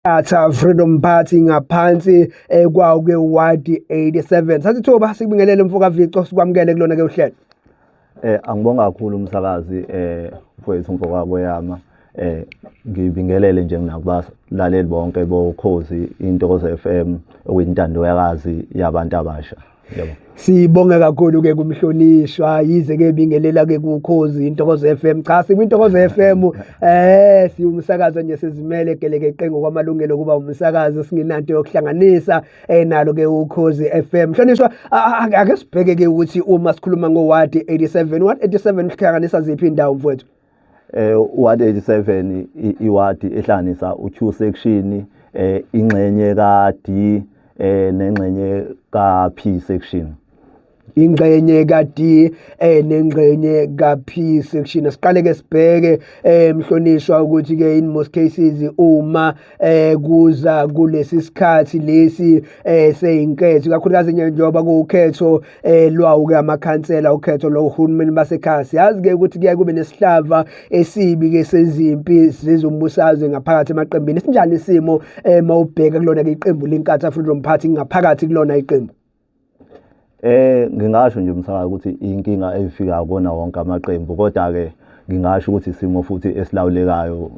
Inkatha Freedom Party ngaphansi kwawo ke Ward 87. Thatha ithuba sikubingelele, mfoka Vico, sikwamukele kulona ke uhlelo. Angibonga kakhulu umsakazi, mfowethu mfokaKweyama. Ngibingelele nje nakubalaleli bonke boKhozi Intokozo FM, okuyintando yakazi yabantu abasha. Yebo. Sibonga kakhulu ke kumhlonishwa, yize ke bingelela ke kuKhozi Intokozo FM. Cha, sikwintokozo FM, siwumsakazo nje sizimele gelekeqe ngokwamalungelo kuba umsakazo, singenanto yokuhlanganisa nalo ke uKhozi FM. Mhlonishwa, ake sibheke ke ukuthi uma sikhuluma ngo Ward 87, Ward 87 ihlanganisa ziphi indawo, mfowethu? Ward 87 iward ehlanganisa uQ section, ingxenye ka D, nengxenye ka P section. Ingxenye ka-D nengxenye ka-P section. Siqale ke sibheke, mhlonishwa, ukuthi ke in most cases uma kuza kulesi sikhathi lesi seyinketho, kakhulukazi nje njengoba kuwukhetho lwawo ke amakhansela, ukhetho lohulumeni basekhaya, siyazi ke ukuthi kuyaye kube nesihlava esibi ke sezimpi zezombusazwe ngaphakathi emaqembini. Sinjani isimo mawubheka kulona ke iqembu leNkatha Freedom Party, ngaphakathi kulona iqembu? Ngingasho nje, umsakazi, ukuthi inkinga efika kona wonke amaqembu, kodwa ke ngingasho ukuthi isimo futhi esilawulekayo,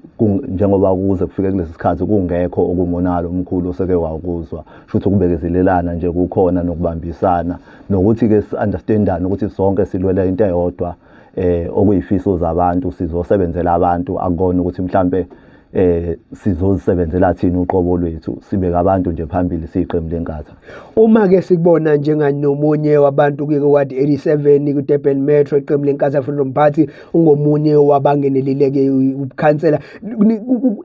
njengoba kuze kufike kulesi sikhathi kungekho okumonalo omkhulu oseke wakuzwa. Shuthi ukubekezelelana nje kukhona, nokubambisana, nokuthi ke si-understandane ukuthi sonke silwela into eyodwa, okuyifiso zabantu, sizosebenzela abantu. Akukona ukuthi mhlambe sizozisebenzela thina uqobo lwethu, sibeka abantu nje phambili siyiqembu leNkatha. Uma ke sikubona njenganomunye wabantu ke Ward 87 ku-Durban Metro, iqembu leNkatha Freedom Party, ungomunye wabangenelile ke ubukhansela,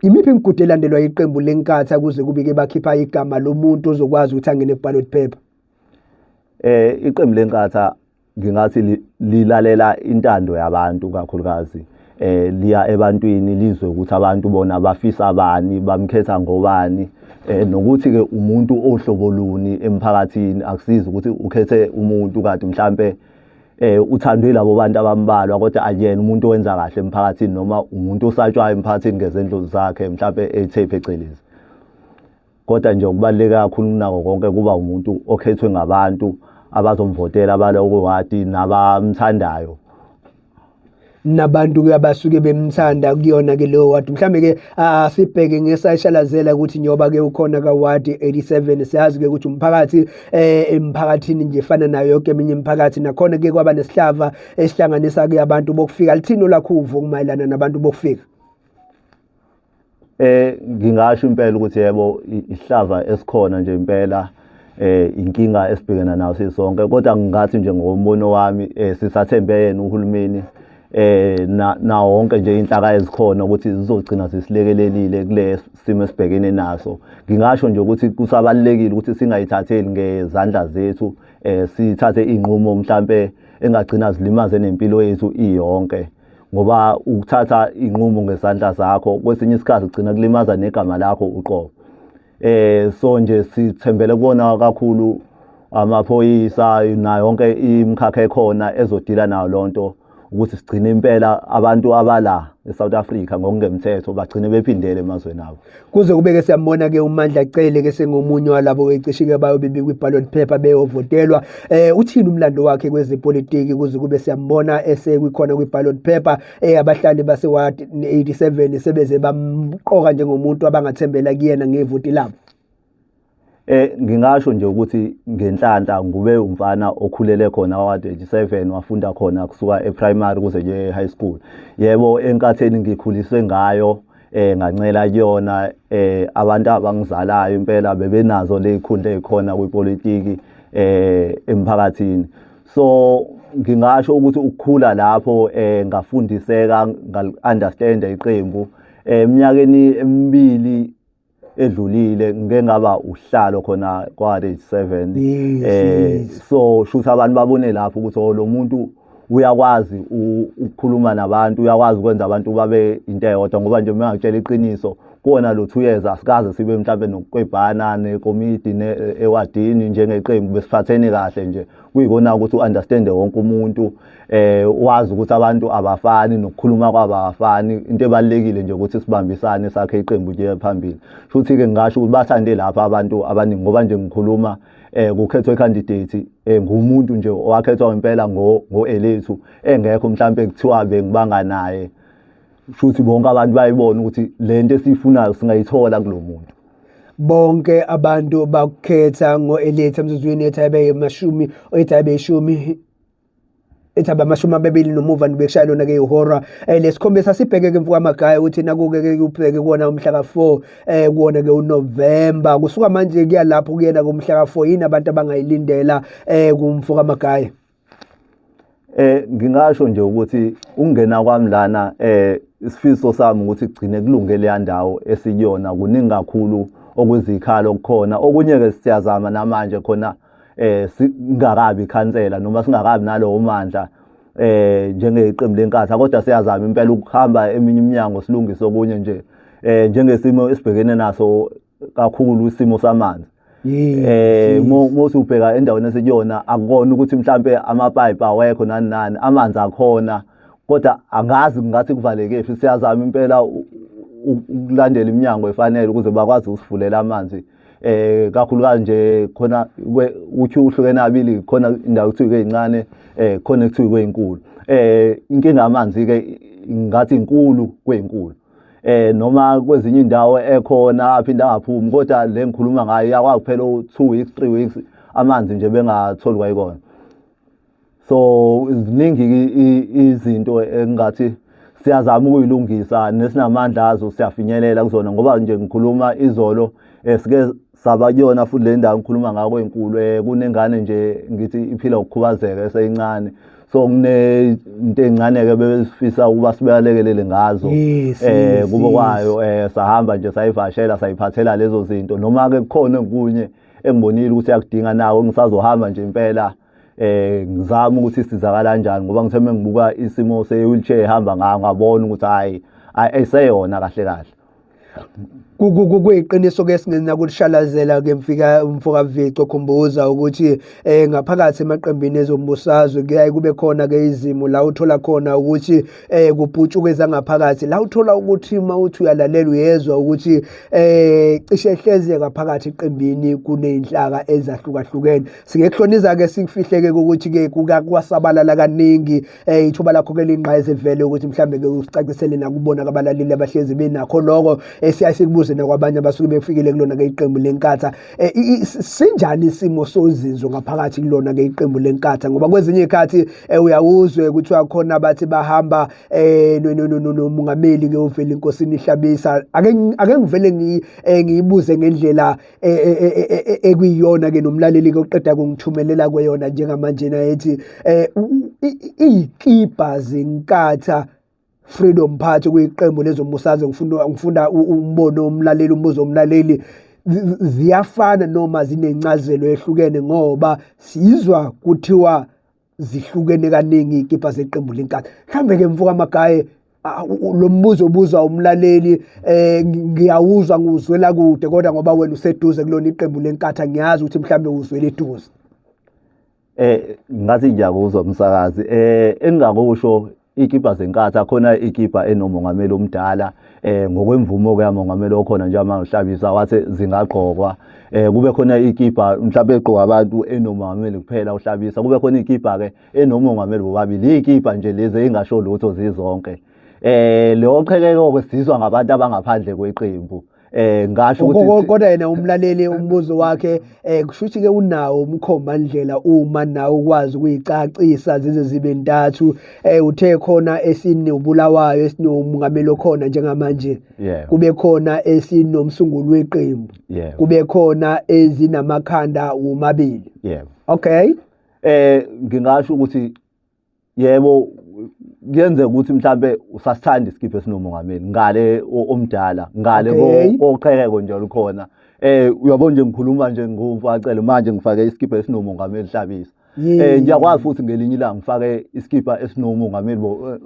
imiphi imigudu elandelwa iqembu leNkatha kuze kube ke bakhipha igama lomuntu ozokwazi ukuthi angene ku-ballot paper? Iqembu leNkatha ngingathi lilalela intando yabantu kakhulukazi. Liya ebantwini, lizwe ukuthi abantu bona bafisa bani, bamkhetha ngobani, nokuthi ke umuntu ohlobo luni emphakathini. Akusizi ukuthi ukhethe umuntu kanti mhlambe uthandwe labo bantu abambalwa, kodwa akuyena umuntu owenza kahle emphakathini, noma umuntu osatshwayo emphakathini ngezendlo zakhe mhlambe ethe phecelezi. Kodwa nje okubaluleke kakhulu kunako konke kuba umuntu okhethwe ngabantu abazomvotela abaloko wadi nabamthandayo. Nabantu ke abasuke bemthanda kuyona ke leyo ward. Mhlambe ke asibheke ngesayishalazela ukuthi njoba ke ukhona ka ward 87, siyazi ke ukuthi umphakathi, emphakathini nje efana nayo yonke eminye imiphakathi, nakhona ke kwaba nesihlava esihlanganisa ke abantu bokufika. Lithini lakho uvo kumayelana nabantu bokufika? Ngingasho impela ukuthi yebo, isihlava esikhona nje impela, inkinga esibhekena nayo sisonke, kodwa ngingathi nje ngombono wami, sisathembe yena uhulumeni na wonke nje inhlaka ezikhona ukuthi zizogcina zisilekelelile kule simo esibhekene naso. Ngingasho nje ukuthi kusabalulekile ukuthi singayithatheli ngezandla zethu, sithathe inqumo mhlambe engagcina zilimaze nempilo yethu iyonke, ngoba ukuthatha inqumo ngezandla zakho kwesinye isikhathi ugcina kulimaza negama lakho uqobo. So nje sithembele kubona kakhulu amaphoyisa nayo yonke imikhakha ekhona ezodila nayo lonto, ukuthi sigcine impela abantu abala eSouth Africa ngokungemthetho bagcine bephindele emazweni abo. Kuze kube ke siyambona ke uMandla Cele ke sengomunye walabo ecishe bayobe bekwi-ballot paper beyovotelwa. Uthini umlando wakhe kwezepolitiki kuze kube siyambona esekwikhona kwi-ballot paper, abahlali base ward 87 sebeze bamqoka njengomuntu abangathembela kuyena ngevoti labo? Ngingasho nje ukuthi ngenhlanhla ngube umfana okhulele khona ward 87, wafunda khona kusuka e-primary kuze nje high school. Yebo, enkatheni ngikhuliswe ngayo, ngancela kuyona, abantu abangizalayo impela bebenazo lezikhundla ezikhona kwipolitiki emphakathini. So ngingasho ukuthi ukukhula lapho ngafundiseka, ngal-understand iqembu. Eminyakeni emibili edlulile ngike ngaba uhlalo khona kwa 87. So shutha abantu babone lapho ukuthi oh, lo muntu uyakwazi ukukhuluma nabantu, uyakwazi ukwenza abantu babe into eyodwa, ngoba nje uma ngitshela iqiniso Kuwona lo 2 years asikaze sibe mhlambe nokukwebhana nekomiti ewadini njengeqembu, besiphathene kahle nje. Kuyikona ukuthi u-understande wonke umuntu, wazi ukuthi abantu abafani nokukhuluma kwabo abafani. Into ebalulekile nje ukuthi sibambisane sakhe iqembu kuye phambili. Futhi-ke ngingasho ukuthi bathande lapha abantu abaningi, ngoba nje ngikhuluma kukhethwe candidate ngumuntu nje owakhethwa ngempela ngo-Elethu, engekho mhlambe kuthiwa bengibanga naye. Futhi bonke abantu bayibona ukuthi lento esiyifunayo singayithola kulo muntu. Bonke abantu bakukhetha ngo-Elethu emzuzwini ethi abe mashumi, ethi abe ishumi, ethi abe 20 nomuva nibekushaya lona-ke ihora lesikhombisa. Sibheke-ke mfo kaMagaye ukuthi nakuke-ke ubheke kuwona umhla ka-4 kuwona-ke uNovemba, kusuka manje kuya lapho kuyena kumhla ka-4, yini abantu abangayilindela kumfo kaMagaye? Ngingasho nje ukuthi ukungena kwami lana isifiso sami ukuthi kugcine kulunge leya ndawo esiyona. Kuningi kakhulu okuzikhalo okukhona. Okunye-ke siyazama namanje khona singakabi ikhansela noma singakabi nalowo mandla njengeqembu leNkatha, kodwa siyazama impela ukuhamba eminye iminyango silungise okunye nje njengesimo esibhekene naso kakhulu, isimo samanzi. Mose ubheka endaweni esikuyona, akukona ukuthi mhlambe amapipe awekho nani nani, amanzi akhona, kodwa angazi ngathi kuvaleke phi. Siyazama impela ukulandela iminyango efanele ukuze bakwazi ukusivulela amanzi, kakhulukazi nje khona uthi uhlukene abili, khona indawo kuthiwa kweyincane, khona kuthiwa kweyinkulu. Inkinga yamanzi ke ngathi inkulu kweyinkulu, noma kwezinye indawo ekhona aphinda angaphumi, kodwa le ngikhuluma ngayo iyakwazi kuphela 2 weeks, 3 weeks amanzi nje bengatholi kwayikona. So ziningi izinto engathi siyazama ukuyilungisa, nesinamandla azo siyafinyelela kuzona, ngoba nje ngikhuluma izolo sike saba kuyona futhi le ndawo ngikhuluma ngayo kwenkulu, kunengane nje ngithi iphila ukukhubazeka eseyincane, so kunento ey'ncane-ke bebesifisa ukuba sibalekelele ngazo kubo kwayo. Sahamba nje sayivashela, sayiphathela lezo zinto, noma-ke kukhona okunye engibonile ukuthi yakudinga nawo, ngisazohamba nje impela ngizama ukuthi sizakala kanjani, ngoba ngithe mengibuka isimo se-wheelchair ehamba ngayo ngabona ukuthi hayi, ayiseyona kahle kahle. Kuyiqiniso ke singenakulishalazela ke mfika mfoka Vico. Khumbuza ukuthi ngaphakathi emaqembini ezombusazwe kuyaye kube khona ke izimo la uthola khona ukuthi kubhutshuke ezangaphakathi, la uthola ukuthi uma uthi uyalalela uyezwa ukuthi cishe hleze ngaphakathi eqembini kuneyinhlaka ezahlukahlukene. Singekuhloniza ke sikufihleke ukuthi ke kwasabalala kaningi, ithuba lakho ke lingqayizivele ukuthi mhlambe ke usicacisele nakubona kabalaleli abahlezi benakho lokho esiyaye sikubuze nakwabanye abasuke befikile kulona ke iqembu leNkatha. Sinjani isimo sozinzo ngaphakathi kulona ke iqembu leNkatha? Ngoba kwezinye izikhathi uyawuzwe kuthiwa khona abathi bahamba nomongameli ke uvela inkosini Hlabisa. Ake ngivele ngiyibuze ngendlela ekuyiyona ke nomlaleli ke oqeda kungithumelela kweyona njengamanje na ethi iy'kibha zeNkatha Freedom Party kuyiqembu lezombusazwe, ngifunda umbono womlaleli, umbuzo womlaleli, ziyafana noma zinencazelo ehlukene? Ngoba sizwa kuthiwa zihlukene kaningi iy'kibha zeqembu leNkatha. Mhlawumbe ke mfoka Magaye, lo mbuzo obuzwa umlaleli ngiyawuzwa, ngiwuzwela kude, kodwa ngoba wena useduze kulona iqembu leNkatha, ngiyazi ukuthi mhlawumbe uzwela eduze. Ngathi ngiyakuzwa umsakazi. Engingakusho, ikibha zeNkatha khona ikibha enomongameli omdala, ngokwemvumo kamongameli okhona njengamanje uHlabisa wathi zingagqokwa, kube khona ikibha mhlawumbe egqoka abantu enomongameli kuphela uHlabisa, kube khona ikibha ke enomongameli bobabili. Ikibha nje lezi engasho lutho zizonke. Lo qhekeko ke sizwa ngabantu abangaphandle kweqembu. Ngasho ukuthi Kodwa yena umlaleli umbuzo wakhe kusho ukuthi ke unawo umkhombandlela uma nawe ukwazi ukuyicacisa zize zibe ntathu. Uthe khona esinobulawayo, esinomongameli okhona njengamanje, kube khona esinomsunguli weqembu, kube khona ezinamakhanda womabili. Yebo. Okay. Ngingasho ukuthi yebo, kuyenzeka ukuthi mhlambe usasithanda isikipha esinomongameli ngale omdala ngale koqhekeko nje olukhona. Uyabona nje ngikhuluma nje ngumfacele manje ngifake isikipha esinomongameli Hlabisa. Ngiyakwazi futhi ngelinye ilanga ngifake isikipha esinomongameli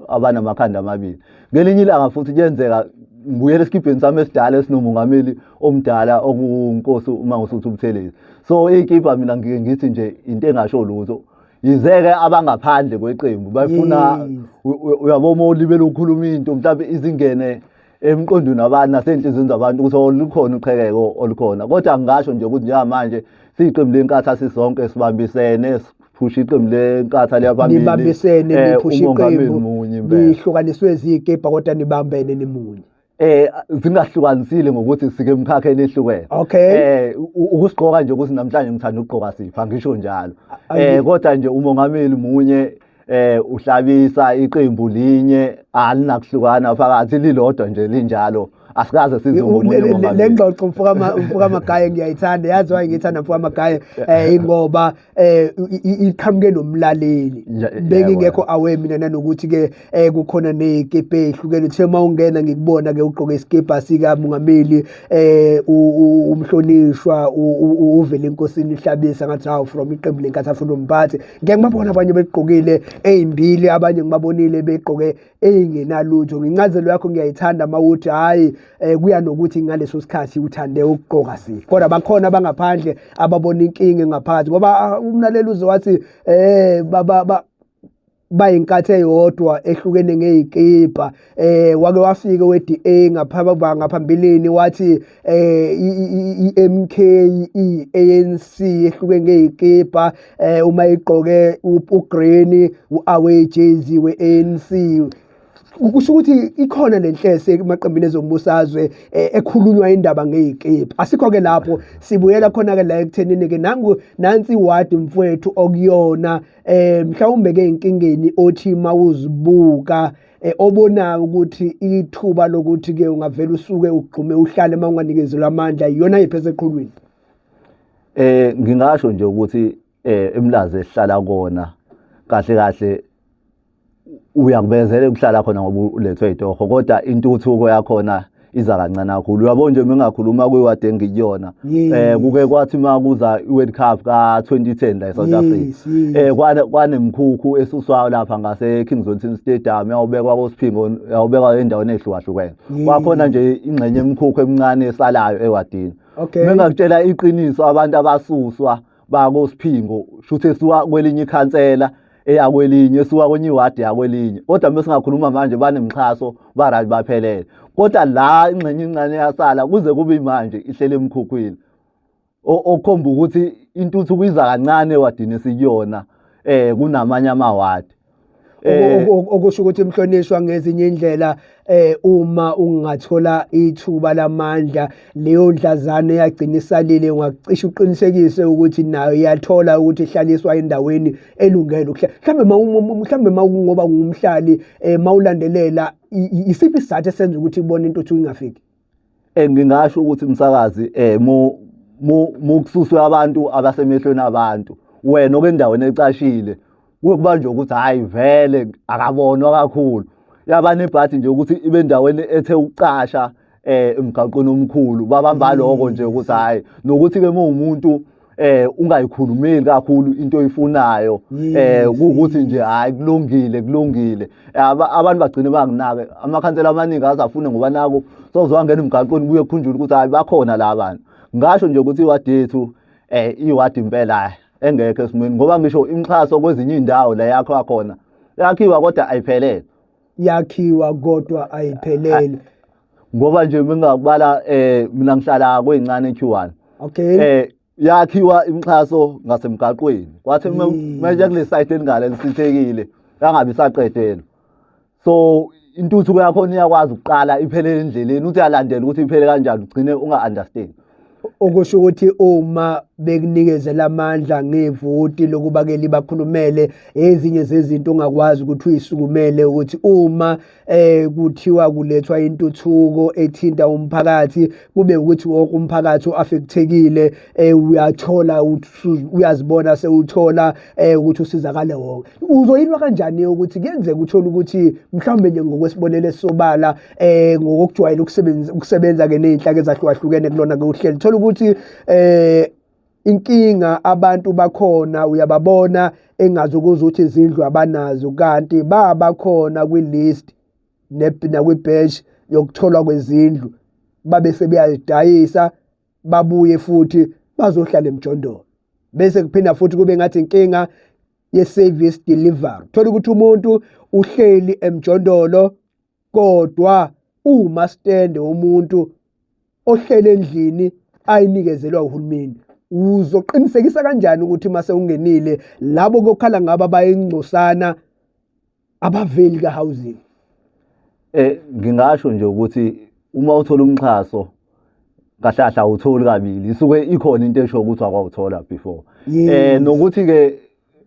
abanamakhanda amabili. Ngelinye ilanga futhi kuyenzeka Ngibuyele esikibheni sami esidala esinomongameli omdala okuNkosi uMangosuthu Buthelezi. So iy'kibha mina ngike ngithi nje into engasho lutho. Yize-ke abangaphandle kweqembu bafuna uyabo uma ulibele ukhuluma into mhlawumbe izingene emqondweni wabantu nasey'nhliziyweni zabantu ukuthi olukhona uqhekeko olukhona, kodwa ngingasho nje ukuthi njengamanje siyiqembu leNkatha sisonke sibambisene siphusha iqembu leNkatha liya phambili. Nibambisene niphusha umongameli iqembu, munye impela. Nihlukaniswe zikibha kodwa nibambene nimunye. Zingahlukanisile ngokuthi sike emkhakheni ehlukene. Ukusigqoka nje ukuthi namhlanje ngithanda ukugqoka sipha, ngisho njalo. Kodwa nje umongameli munye, uhlabisa iqembu linye, alinakuhlukana phakathi, lilodwa nje linjalo. Asikaze sizwe ngomunye umongameli. Le ngxoxo mfoka Magaye ngiyayithanda. Yazi why ngiyithanda mfoka Magaye? Ingoba iqhamuke nomlaleli. Bengingekho aware mina nanokuthi ke kukhona nezikipa ezihlukene. Uthe uma ungena ngikubona ke ugqoke iskipa sika mongameli, umhlonishwa uvele enkosini ihlabisa, ngathi hawu from iqembu leNkatha Freedom Party. Ngeke ngibabone abanye begqokile ezimbili, abanye ngibabonile begqoke eyingenalutho. Ngincazelo yakho ngiyayithanda mawuthi hayi, kuya nokuthi ngaleso sikhathi uthande ukugqoka siphi. Kodwa bakhona abangaphandle ababona inkinga ngaphakathi, ngoba umlaleli uze wathi bayinkathi eyodwa ehlukene ngezikipa. Wake wafika we-DA ngaphambilini wathi i-MK, i-ANC ehluke ngezikipa, uma igqoke ugreen, u-away jersey we-ANC. Kusho ukuthi ikhona lenhlese emaqembini ezombusazwe ekhulunywa indaba ngezikipa. Asikho ke lapho, sibuyela khona ke la ekuthenini ke nangu nansi ward mfowethu okuyona, mhlawumbe ke inkingeni othi mawuzibuka, obonayo ukuthi ithuba lokuthi ke ungavela usuke ugxume uhlale uma unganikezelwa amandla, iyona yiphi eseqhulwini? Ngingasho nje ukuthi eMlazi esihlala kona kahle kahle uyakubezela ukuhlala khona ngoba ulethwe itoho, kodwa intuthuko yakhona iza kancane kakhulu. Uyabo nje mengakhuluma kwiwadi engikuyona, kuke kwathi makuza iWorld Cup ka-2010 la eSouth Africa, kwanemkhukhu esuswayo lapha ngase King Zwelithini Stadium, yawubekwa koSiphingo, yawubekwa endaweni ehlukahlukene. Kwakhona nje ingxenye emkhukhu emincane esalayo ewadini. Mengakutshela iqiniso, abantu abasuswa bakoSiphingo shuthe esuka kwelinye ikhansela eya kwelinye, esuka kwenye iwadi eya kwelinye. Kodwa uma singakhuluma manje banemxhaso, ba-right, baphelele. Kodwa la ingxenye incane yasala kuze kube manje ihlele emkhukhwini, okukhomba ukuthi intuthuko iza kancane ewadini esikuyona, kunamanye amawadi. Okusho ukuthi mhlonishwa ngezinye indlela, uma ungathola ithuba lamandla, leyo ndlazane yagcina isalile, ungacishe uqinisekise ukuthi nayo iyathola ukuthi ihlaliswa endaweni elungele ukuhlala. Mhlambe ngoba ungumhlali, mawulandelela isiphi isizathu esenza ukuthi ubone intuthuko ingafiki? Ngingasho ukuthi umsakazi, mukususwe abantu abasemehlweni abantu, wena okwendaweni ecashile kuba nje ukuthi hayi vele akabonwa kakhulu. Yaba nebhadi nje ukuthi ibe endaweni ethe ukucasha, emgaqweni omkhulu, babamba lokho nje ukuthi hayi, nokuthi ke uma umuntu ungayikhulumeli kakhulu into oyifunayo, kuwukuthi nje hayi kulungile, kulungile. Abantu bagcine banginake. Amakhansela amaningi azafune ngoba nako sozwangena emgaqweni kuye kukhunjulwe ukuthi hayi bakhona la bantu. Ngasho nje ukuthi iwadi yethu, iwadi impela engekho esimweni, ngoba ngisho imixhaso kwezinye indawo la yakhiwa khona, yakhiwa kodwa ayiphelele. Yakhiwa kodwa ayiphelele. Ngoba nje mengakubala, mina ngihlala kweyincane Q1. Yakhiwa imixhaso ngasemgaqweni, kwathi manje kule site elingale lisithekile yangabe isaqedelwa. So intuthuko yakhona iyakwazi ukuqala iphelele endleleni, uthi uyalandela ukuthi iphele kanjani, ugcine unga-understand. Okusho ukuthi uma bekunikezela amandla ngevoti lokuba ke libakhulumele, ezinye zezinto ongakwazi ukuthi uyisukumele, ukuthi uma kuthiwa kulethwa intuthuko ethinta umphakathi, kube ukuthi wonke umphakathi o-affectekile, uyathola, uyazibona sewuthola, ukuthi usizakale wonke. Uzoyilwa kanjani ukuthi kuyenzeka uthole ukuthi mhlawumbe nje ngokwesibonelo esobala, ngokujwayela ukusebenza ke nezinhlaka ezahlukahlukene kulona ke uhlelo, thola ukuthi inkinga abantu bakhona uyababona engazi ukuthi izindlu abanazo, kanti babakhona kwi-list nakwi-batch yokutholwa kwezindlu, babe sebeyazidayisa babuye futhi bazohlala emjondolo. Bese kuphinda futhi kube ngathi inkinga ye-service delivery. Thola ukuthi umuntu uhleli emjondolo kodwa uma stand umuntu ohlele endlini ayinikezelwa uhulumeni. Uzoqinisekisa kanjani ukuthi mase ungenile labo kokhala ngaba bayingcosana abaveli ka-housing? Ngingasho nje ukuthi uma uthola umxhaso kahle kahle awutholi kabili, isuke ikhona into esho ukuthi akwawuthola before. Nokuthi ke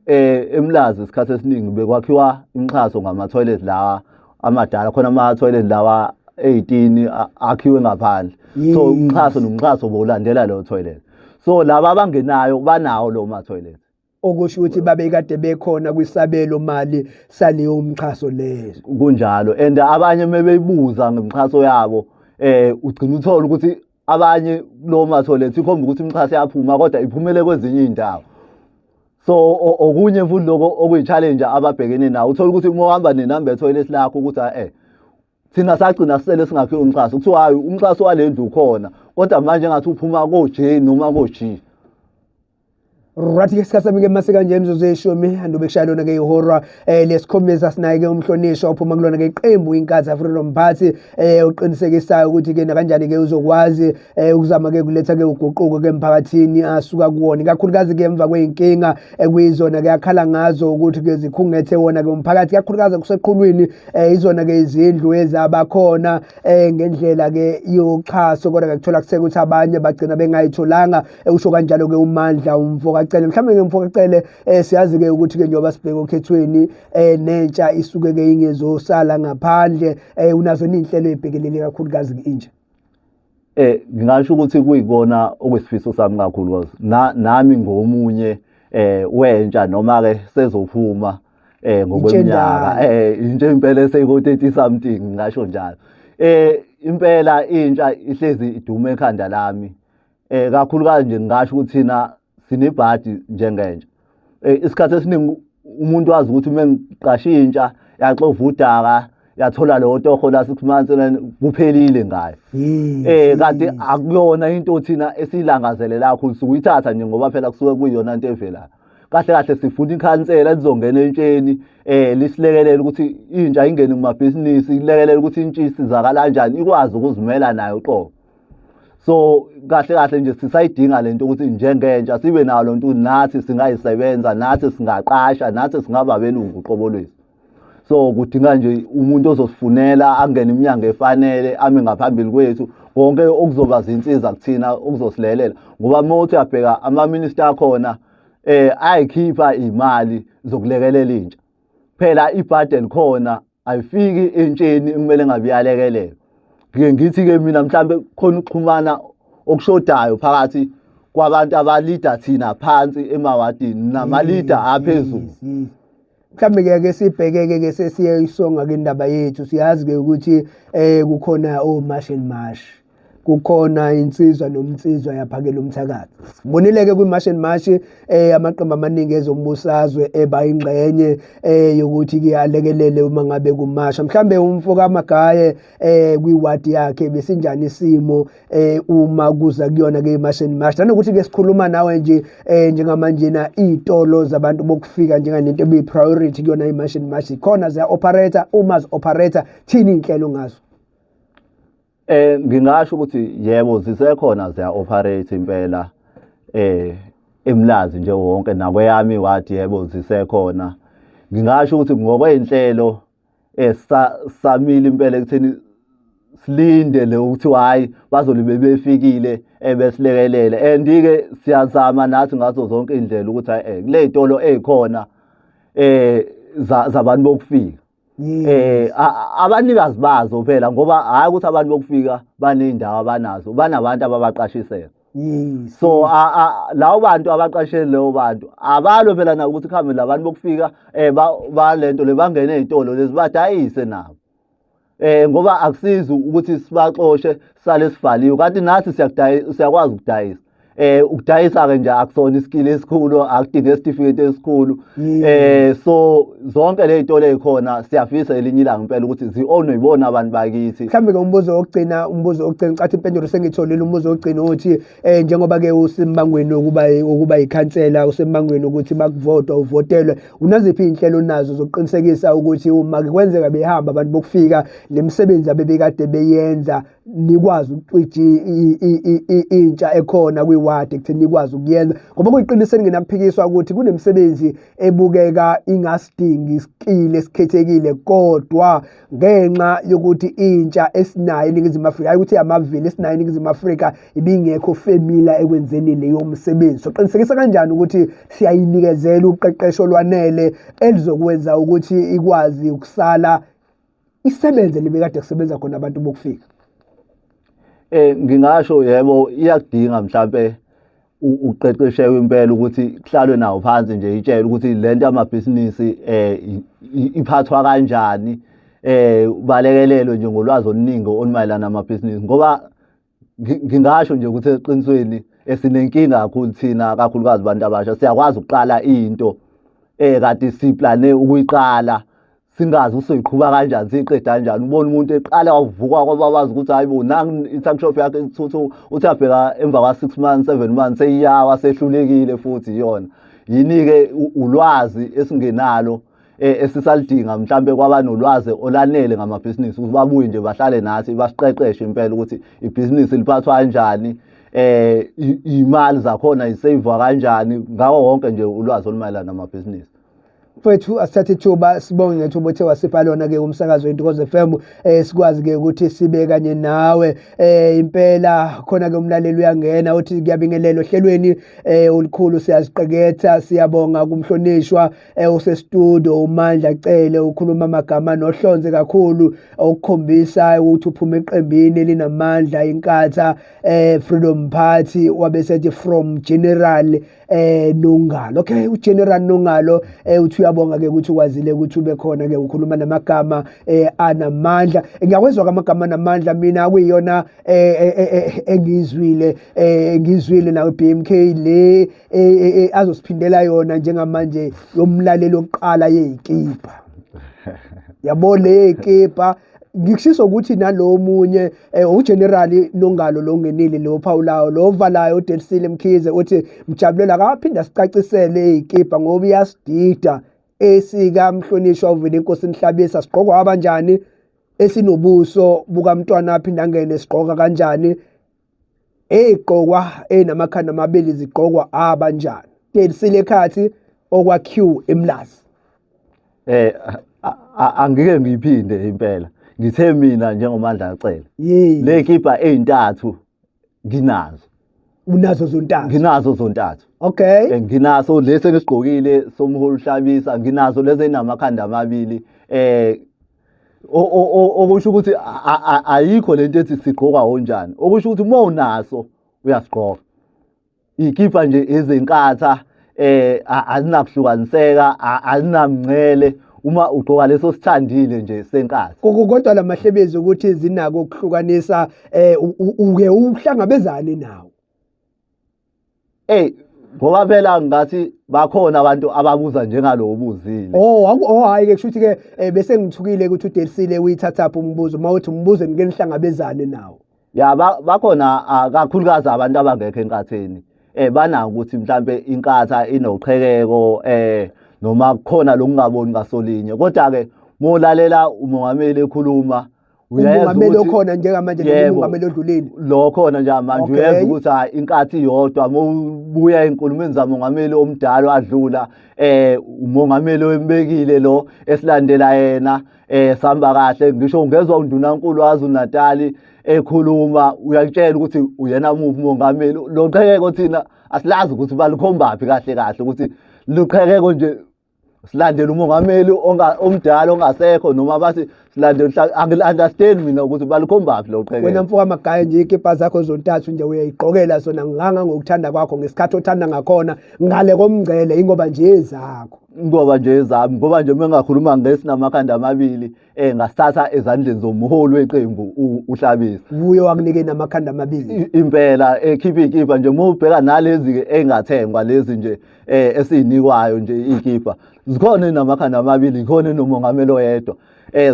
eMlazi isikhathi esiningi bekwakhiwa imixhaso ngama toilet lawa amadala, khona ama toilet lawa 18 akhiwe ngaphandle. So umxhaso nomxhaso bowulandela lo toilet. So laba abangenayo banawo lo ma toilet. Okusho ukuthi babekade bekhona kwisabelo mali saleyo mxhaso leyo. Kunjalo, and abanye mebeyibuza ngemixhaso yabo ugcina uthola ukuthi abanye lo ma toilet ikhomba ukuthi imixhaso yaphuma kodwa iphumele kwezinye indawo. So okunye futhi lokho okuyi-challenge ababhekene nawo, uthola ukuthi uma uhamba nenamba ye-toilet lakho ukuthi thina sagcina sisele singakhiwe umxhaso, kuthiwa hayi umxhaso wale ndlu ukhona kodwa manje ngathi uphuma ko-J noma ko-G. Right, ke isikhathi sami ke mase kanje imizuzu eyishumi andobe kushaya lona ke ihora lesikhombisa. Sinaye ke umhlonishwa uphuma kulona ke iqembu Inkatha Freedom Party, uqinisekisayo ukuthi ke nakanjani ke uzokwazi ukuzama ke kuletha ke uguquko ke emphakathini asuka kuwona, ikakhulukazi ke emva kweyinkinga ekuyizona ke akhala ngazo ukuthi ke zikhungethe wona ke umphakathi, ikakhulukazi kuseqhulwini izona ke izindlu ezabakhona ngendlela ke yoxhaso, kodwa ke kuthola kuseke ukuthi abanye bagcina bengayitholanga. Usho kanjalo ke uMandla umfoka Cele. Mhlawumbe ke mfoka Cele, siyazi ke ukuthi ke njengoba sibheke okhethweni nentsha isuke ke ingezosala ngaphandle, unazo inhlelo ezibhekelele kakhulukazi intsha? Ngingasho ukuthi kuyikona okwesifiso sami kakhulu, nami ngomunye wentsha noma ke sezophuma ngokweminyaka intsha impela eseyiko 30 something, ngingasho njalo. Impela intsha ihlezi idume ekhanda lami, kakhulukazi nje ngingasho ukuthi thina sinebhadi njengentsha. Isikhathi esiningi umuntu wazi ukuthi uma ngiqasha intsha yaxova udaka yathola lo toho la 6 months kuphelile ngayo. Kanti akuyona into thina esilangazelela kakhulu, sukuyithatha nje ngoba phela kusuke kuyiyona into evelayo. Kahle kahle sifuna ikhansela lizongena entsheni lisilekelele ukuthi intsha ingene kumabhizinisi, ilekelele ukuthi intsha isizakala kanjani, ikwazi ukuzimela nayo uqobo. So kahle kahle nje sisayidinga lento ukuthi njengentsha sibe nayo lonto, nathi singayisebenza, nathi singaqasha, nathi singaba belungu uqobo lwethu. So kudinga nje umuntu ozosifunela angene iminyango efanele, ame ngaphambili kwethu, konke okuzoba zinsiza kuthina okuzosilelela. Ngoba uma uthi uyabheka ama-minister akhona ayikhipha imali zokulekelela intsha, phela ibhadi elikhona ayifiki entsheni kumele ngabe iyalekelela. Ngike ngithi-ke mina mhlambe khona ukuxhumana okushodayo phakathi kwabantu abalida thina phansi emawadini namalida aphezulu. Mhlambe ke sibhekeke ke sesiyayisonga ke indaba yethu. Siyazi ke ukuthi kukhona o-March and March, kukhona insizwa nomnsizwa yaphakela umthakathi. Sibonile ke kwi-March and March amaqembu amaningi ezombusazwe eba ingxenye yokuthi ke alekelele uma ngabe kumasha. Mhlambe umfo kaMagaye kwiwadi yakhe besinjani isimo uma kuza kuyona ke i-March and March, nanokuthi ke sikhuluma nawe nje njengamanje na iy'tolo zabantu bokufika njenganento ebiyi-priority kuyona i-March and March khona ziya-operate-a, uma zi-operate-a thini iy'nhlelo ngazo? Ngingasho ukuthi yebo zisekhona ziya-operate impela eMlazi nje wonke nakweyami wadi, yebo zisekhona. Ngingasho ukuthi ngokwey'nhlelo samile impela ekutheni silinde le ukuthi hayi bazolibe befikile besilekelele, and-ke siyazama nathi ngazo zonke iy'ndlela ukuthi hhayi kule y'tolo ey'khona zabantu bokufika abanikazi bazo phela, ngoba hhayi ukuthi abantu bokufika baney'ndawo abanazo, banabantu ababaqashisela. So lawo bantu abaqashele leyo bantu abalo phela nabo ukuthi kuhambe labantu bokufika balento le bangene ey'tolo lezi badayise nabo. Ngoba akusizi ukuthi sibaxoshe sale sivaliwe, kanti nathi siyakwazi ukudayisa. Ukudayisa ke nje akusona iskill esikhulu, akudingi isitifiketi esikhulu. So zonke le zitolo ezikhona siyafisa elinye ilanga impela ukuthi zi-ownwe yibona abantu bakithi. Mhlawumbe ke umbuzo wokugcina, cathi impendulo sengitholile. Umbuzo wokugcina uthi njengoba ke usembangweni ukuba ikhansela, usembangweni ukuthi bakuvotwa uvotelwe, unaziphi iy'nhlelo onazo zokuqinisekisa ukuthi uma kwenzeka behamba abantu bokufika le misebenzi abebekade beyenza nikwazi ukucija intsha ekhona kwiwadi ekutheni nikwazi ukuyenza? Ngoba kuyiqiniso elingenakuphikiswa ukuthi kunemisebenzi ebukeka ingasidingi isikili esikhethekile, kodwa ngenxa yokuthi intsha esinayo eNingizimu Afrika, hayi ukuthi amavili esinayo eNingizimu Afrika ibingekho familiar ekwenzeni leyo msebenzi. So qinisekisa kanjani ukuthi siyayinikezela uqeqesho olwanele elizokwenza ukuthi ikwazi ukusala isebenze libe kade kusebenza khona abantu bokufika? Ngingasho yebo, iyakudinga mhlambe uqeqesheke impela ukuthi kuhlalwe nawo phansi nje itshele ukuthi lento yamabhizinisi iphathwa kanjani, balekelelwe nje ngolwazi oluningi olumayelana namabhizinisi. Ngoba ngingasho nje ukuthi eqinisweni esinenkinga kakhulu thina, kakhulukazi abantu abasha. Siyakwazi ukuqala into kade siplane ukuyiqala, singazi usoyiqhuba kanjani, siyiqeda kanjani. Ubona umuntu eqala wavuka kwababazi ukuthi hayibo nangu i-tuck shop yakhe ithuthu, uthi abheka emva kwa 6 months 7 months seyiyawa, sehlulekile futhi iyona. Yini-ke ulwazi esingenalo esisalidinga mhlambe kwabanolwazi olanele ngamabhizinisi ukuthi babuye nje bahlale nathi basiqeqeshe impela ukuthi ibhizinisi liphathwa kanjani, imali zakhona isavwa kanjani, ngakho wonke nje ulwazi olumayelana namabhizinisi. Mfowethu, asithathe ithuba sibonge ngethuba othe wasipha lona ke umsakazo weNtokozo FM, sikwazi ke ukuthi sibe kanye nawe. Impela khona ke umlaleli uyangena uthi kuyabingelela ohlelweni olukhulu, siyaziqeketha, siyabonga kumhlonishwa osestudio uMandla Cele, ukhuluma amagama nohlonze kakhulu okukhombisa ukuthi uphuma eqembini elinamandla iNkatha Freedom Party, wabesethi from General Nongalo. Okay, uGeneral Nongalo uthi uyabonga ke ukuthi ukwazile ukuthi ube khona ke ukhuluma namagama anamandla. Ngiyakwezwa amagama anamandla mina kuyiyona engizwile, ngizwile nawe BMK le azosiphindela yona njengamanje yomlaleli oqala yezikipa. Yabo le yezikipa ngikushiso ukuthi nalo munye uGeneral Nongalo lo ngenile lo phawulayo lo valayo uDelsile Mkhize uthi mjabulela akaphinda sicacisele izikipa ngoba iyasidida esika mhlonishwa uvele inkosi Mhlabisa sigqokwa abanjani, esinobuso bukamntwana aphinda angene sigqoka kanjani, egqokwa enamakhanda amabili zigqokwa abanjani. Delisile ekhathi okwa Q eMlazi. Angike ngiyiphinde impela. Ngithe mina njengoMandla Cele. Le kipa ezintathu nginazo. Unazo zontathu? Nginazo zontathu. Okay. Nginaso lesi engisigqokile somholi uHlabisa, nginazo lezi enamakhanda amabili. Okusho ukuthi ayikho lento ethi sigqoka onjani. Okusho ukuthi uma unaso uyasigqoka. Ikipa nje ezenkatha azinakuhlukaniseka, azinamncele uma ugqoka leso sithandile nje senkatha. Kodwa lamahlebezi ukuthi zinako ukuhlukanisa, uke uhlangabezane nawo. Ngoba phela ngathi bakhona abantu ababuza njengalo obuzile. Oh, hayi ke kusho ukuthi ke bese ngithukile ukuthi uDelisile uyithatha phi umbuzo, mawuthi umbuzo ngike nihlangabezane nawo. Ya, bakhona kakhulukazi abantu abangekho enkatheni. Banako ukuthi mhlambe inkatha inoqhekeko, noma kukhona lokungaboni ngasolinye. Kodwa ke molalela umongameli ekhuluma, umongameli okhona njengamanje noma umongameli odlulile lo khona njengamanje, uyezwa ukuthi hayi inkathi iyodwa. Mawubuya enkulumeni zamongameli omdala adlula, umongameli wembekile lo esilandela yena, sihamba kahle. Ngisho ungezwa undunankulu waZulu Natal ekhuluma, uyakutshela ukuthi uyena muphi umongameli. Lo qhekeko thina asilazi ukuthi balikhombaphi kahle kahle, ukuthi luqhekeko nje silandela umongameli omdala ongasekho, noma bathi Silande angil-understand mina ukuthi balukhombaphi lo Wena qhekeko. mfoka Magaye nje ikipa zakho zontathu nje uyayigqokela zona nganga ngokuthanda kwakho ngesikhathi othanda ngakhona ngale komngcele, ingoba nje ezakho. Ngoba nje ezami, ngoba nje uma ngingakhuluma ngesinamakhanda amabili, ngasithatha ezandleni zomholi weqembu uHlabisa. Uye wakunike namakhanda amabili. Impela ekhipha iy'kibha nje, uma ubheka nalezi-ke ey'ngathengwa lezi nje esiyinikwayo nje iy'kibha zikhona ey'namakhanda amabili, zikhona enomongameli oyedwa,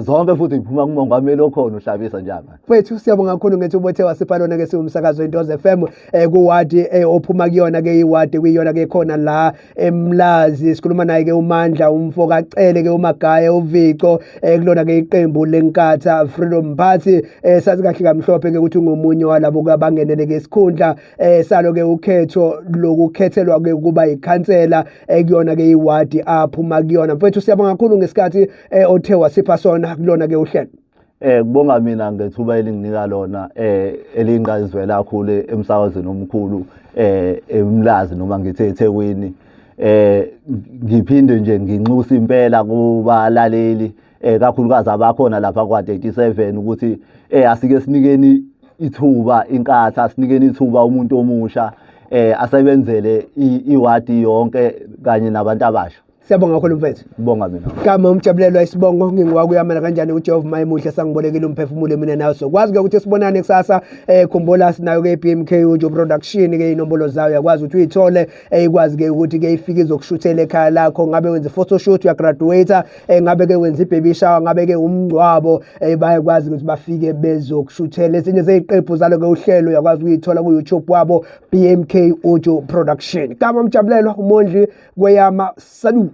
zonke futhi ziphuma kumongameli okhona uHlabisa njengamanje. Mfethu, siyabonga kakhulu ngethuba othe wasipha lona ke siwumsakazo Intokozo FM, kuwadi ophuma kuyona ke, iwadi kuyona ke khona la eMlazi. Sikhuluma naye ke uMandla umfo kaCele ke uMagaye uVico, kulona ke iqembu leNkatha Freedom Party. Sazi kahle kamhlophe ke ukuthi ungomunye walabo abangenele ke isikhundla salo ke ukhetho lokukhethelwa ke kuba ikhansela kuyona ke iwadi aphuma kuyona. Mfethu, siyabonga kakhulu ngesikhathi othe wasipha sona kulona ke uhlelo. Kubonga mina ngethuba elinginika lona elingqayizivele kakhulu emsakazweni omkhulu eMlazi noma ngithi eThekwini. Ngiphinde nje nginxusa impela kubalaleli, kakhulukazi abakhona lapha kwa-37, ukuthi asike sinikeni ithuba iNkatha, sinikeni ithuba umuntu omusha asebenzele iwadi yonke kanye nabantu abasha. Siyabonga kakhulu, mfethu. Kubonga mina. Gama umjabulelwa, isibongo ngingiwakuyamana kanjani uJehova mayemuhle sangibolekile umphefumulo mina nawe sokwazi ke ukuthi sibonane kusasa. Khumbula sinayo ke BMK Ujo Production ke, inombolo zayo uyakwazi ukuthi uyithole, ikwazi ke ukuthi ke ifike izokushuthela ekhaya lakho, ngabe wenza photo shoot, uyagraduate, ngabe ke wenza ibaby shower, ngabe ke umngcwabo, bayakwazi ukuthi bafike bezokushuthela. Ezinye zeziqephu zalo ke uhlelo uyakwazi ukuyithola ku YouTube wabo, BMK Ujo Production. Gama umjabulelwa, umondli kweyama. Salut.